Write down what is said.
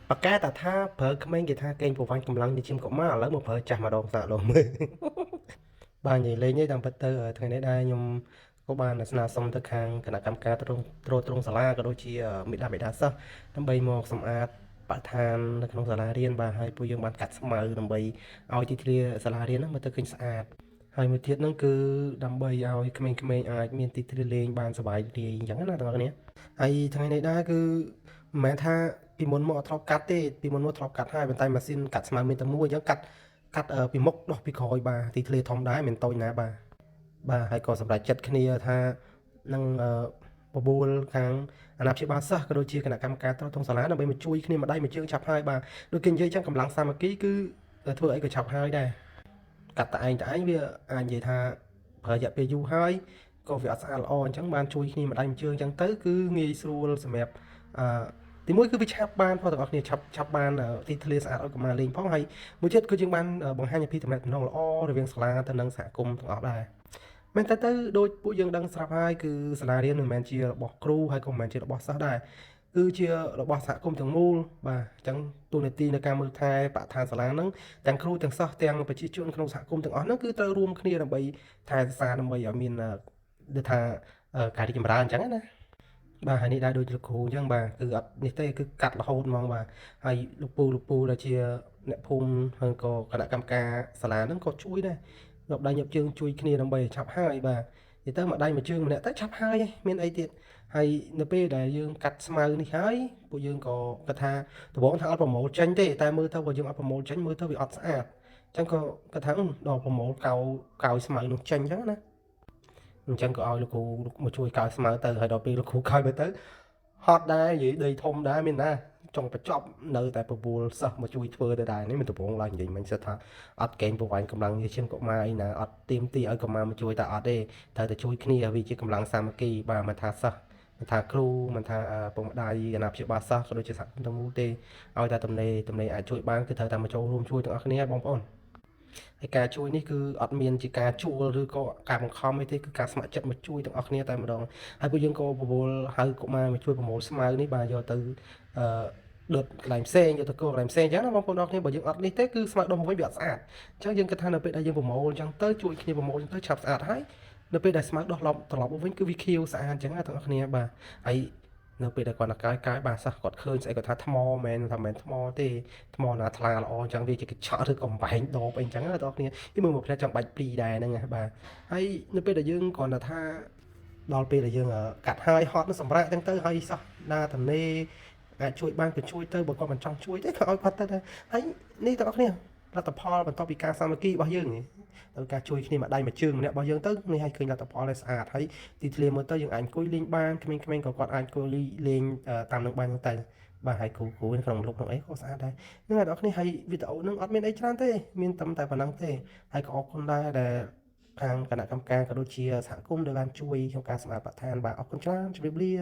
បកកែតាថាប្រើក្មេងគេថាកេងប្រវ័ញ្ចកម្លាំងជាឈាមកុមារឥឡូវមកប្រើចាស់ម្ដងសាកលមើល បាទនិយាយលេងទេតាមពិតទៅថ្ងៃនេះដែរខ្ញុំក៏បានស្នើសុំទៅខាងគណៈកម្មការទ្រង់ទ្រទ្រង់សាលាក៏ដូចជាមេដាបេដាសិស្សដើម្បីមកសម្អាតបរិស្ថាននៅក្នុងសាលារៀនបាទហើយពួកយើងបានកាត់ស្មៅដើម្បីឲ្យទីធ្លាសាលារៀនហ្នឹងមើលទៅឃើញស្អាតហើយមួយទៀតហ្នឹងគឺដើម្បីឲ្យក្មេងៗអាចមានទីធ្លាលេងបានសប្បាយរីករាយអញ្ចឹងណាបងប្អូនហើយថ្ងៃនេះដែរគឺមិនមែនថាពីមុនមកអត់ធ្លាប់កាត់ទេពីមុនមកធ្លាប់កាត់ហើយប៉ុន្តែម៉ាស៊ីនកាត់ស្មៅមានតែមួយអញ្ចឹងកាត់ កាត់ពីមុខដោះពីក្រោយបាទទីធ្លាធំដែរមិនតូចណាបាទបាទហើយក៏សម្រេចចិត្តគ្នាថានឹងបបួលខាងអាណាព្យាបាលសិស្សក៏ដូចជាគណៈកម្មការត្រង់សាលាដើម្បីមកជួយគ្នាម្ដាយមួយជើងឆាប់ហើយបាទដូចគេនិយាយចឹងកម្លាំងសាមគ្គីគឺធ្វើអីក៏ឆាប់ហើយដែរកាត់តែឯងតែឯងវាអាចនិយាយថាប្រើរយៈពេលយូរហើយក៏វាអត់ស្អាតល្អអញ្ចឹងបានជួយគ្នាម្ដាយមួយជើងអញ្ចឹងទៅគឺងាយស្រួលសម្រាប់អឺទីមួយគឺវាឆាប់បានផងទាំងអស់គ្នាឆាប់ឆាប់បានទីធ្លាស្អាតឲ្យកុមារលេងផងហើយ មួយទៀតគឺយើងបានបង្ហាញពីទំនាក់ទំនងល្អរវាងសាលាទៅនិងសហគមន៍ទាំងអស់ដែរមែនតើទៅដូចពួកយើងដឹងស្រាប់ហើយគឺសាលារៀនមិនមែនជារបស់គ្រូហើយក៏មិនមែនជារបស់សិស្សដែរគឺជារបស់សហគមន៍ទាំងមូលបាទអញ្ចឹងតួនាទីនៅការមើលថែបរិស្ថានសាលាហ្នឹងទាំងគ្រូទាំងសិស្សទាំងប្រជាជនក្នុងសហគមន៍ទាំងអស់ហ្នឹងគឺត្រូវរួមគ្នាដើម្បីថែរក្សាដើម្បីឲ្យមានដូចថាការរីកចម្រើនអញ្ចឹងណាបាទហើយនេះដែរដូចលោកគ្រូអញ្ចឹងបាទគឺអត់នេះទេគឺកាត់រហូតហ្មងបាទហើយលោកពូលោកពូដែលជាអ្នកភូមិហើយក៏គណៈកម្មការសាលាហ្នឹងក៏ជួយដែរញាប់ដៃញាប់ជើងជួយគ្នាដើម្បីឲ្យឆាប់ហើយបាទនិយាយទៅមួយដៃមួយជើងម្នាក់ទៅឆាប់ហើយឯងមានអីទៀតហើយនៅពេលដែលយើងកាត់ស្មៅនេះហើយពួកយើងក៏គិតថាដំបូងថាអត់ប្រមូលចេញទេតែមើលទៅបើយើងអត់ប្រមូលចេញមើលទៅវាអត់ស្អាតអញ្ចឹងក៏គិតថាដល់ប្រមូលកោកោយស្មៅនោះចេញអញ្ចឹងណាអញ្ចឹងក៏ឲ្យលោកគ្រូមកជួយកោយស្មៅទៅហើយដល់ពេលលោកគ្រូកោយទៅទៅហត់ដែរនិយាយដីធំដែរមានណាចុងបញ្ចប់នៅតែបបួលសិស្សមកជួយធ្វើទៅដែរនេះមិនដំបងឡើងនិយាយមិញសិតថាអត់កេងប្រវ័ញ្ចកម្លាំងជាឈាមកុមារអីណាអត់ទៀមទីឲ្យកុមារមកជួយតែអត់ទេត្រូវតែជួយគ្នាវាជាកម្លាំងសាមគ្គីបាទមិនថាសិស្សមិនថាគ្រូមិនថាពុកម្ដាយអាណាព្យាបាលសិស្សក៏ដូចជាសហគមន៍ទាំងមូលទេឲ្យតែទំនេរទំនេរអាចជួយបានគឺត្រូវតែមកចូលរួមជួយទាំងអស់គ្នាបងប្អូនហើយការជួយនេះគឺអត់មានជាការជួលឬក៏ការបង្ខំអីទេគឺការស្ម័គ្រចិត្តមកជួយទាំងអស់គ្នាតែម្ដងហើយពួកយើងក៏បបួលហៅកុមារមកជួយប្រមូលស្មៅនេះបាទយកទៅអឺដុតកន្លែងផ្សេងយកទៅកោកន្លែងផ្សេងអញ្ចឹងណាបងប្អូនអរគ្នាបើយើងអត់នេះទេគឺស្មៅដុះមកវិញវាអត់ស្អាតអញ្ចឹងយើងគិតថានៅពេលដែលយើងប្រមូលអញ្ចឹងទៅជួយគ្នាប្រមូលអញ្ចឹងទៅឆាប់ស្អាតហើយនៅពេលដែលស្មៅដុះឡប់ត្រឡប់មកវិញគឺវាខៀវស្អាតអញ្ចឹងណាទាំងអស់គ្នាបាទហើយនៅពេលដែលគាត់កាយកាយបាទសោះគាត់ឃើញស្អីគាត់ថាថ្មមែនថាមិនមែនថ្មទេថ្មណាថ្លាល្អអញ្ចឹងវាជាកញ្ឆក់ឬកំបែងដបអីអញ្ចឹងណាបងប្អូនគ្នានេះមើលមកផ្លែចង់បាច់ព្រីដែរហ្នឹងណាបាទហើយនៅពេលដែលយើងគ្រាន់តែថាដល់ពេលដែលយើងកាត់ហើយហត់នឹងសម្រាប់អញ្ចឹងទៅហើយសោះណាតនេអាចជួយបានក៏ជួយទៅបើគាត់មិនចង់ជួយទេក៏ឲ្យគាត់ទៅដែរហើយនេះទាំងអស់គ្នាលទ្ធផលបន្ទាប់ពីការសាមគ្គីរបស់យើងនេះទៅការជួយគ្នាមួយដៃមួយជើងម្នាក់របស់យើងទៅនេះឲ្យឃើញលទ្ធផលឲ្យស្អាតហើយទីធ្លាមើលទៅយើងអាចអង្គុយលេងបានក្មេងៗក៏គាត់អាចអង្គុយលេងតាមនឹងបានទៅបាទហើយគ្រូគ្រូក្នុងលោកក្នុងអីក៏ស្អាតដែរហ្នឹងហើយបងប្អូនហើយវីដេអូហ្នឹងអត់មានអីច្រើនទេមានតែតែប៉ុណ្ណឹងទេហើយក៏អរគុណដែរដែលខាងគណៈកម្មការក៏ដូចជាសហគមន៍ដែលបានជួយក្នុងការសម្អាតបរិស្ថានបាទអរគុណច្រើនជម្រាបលា។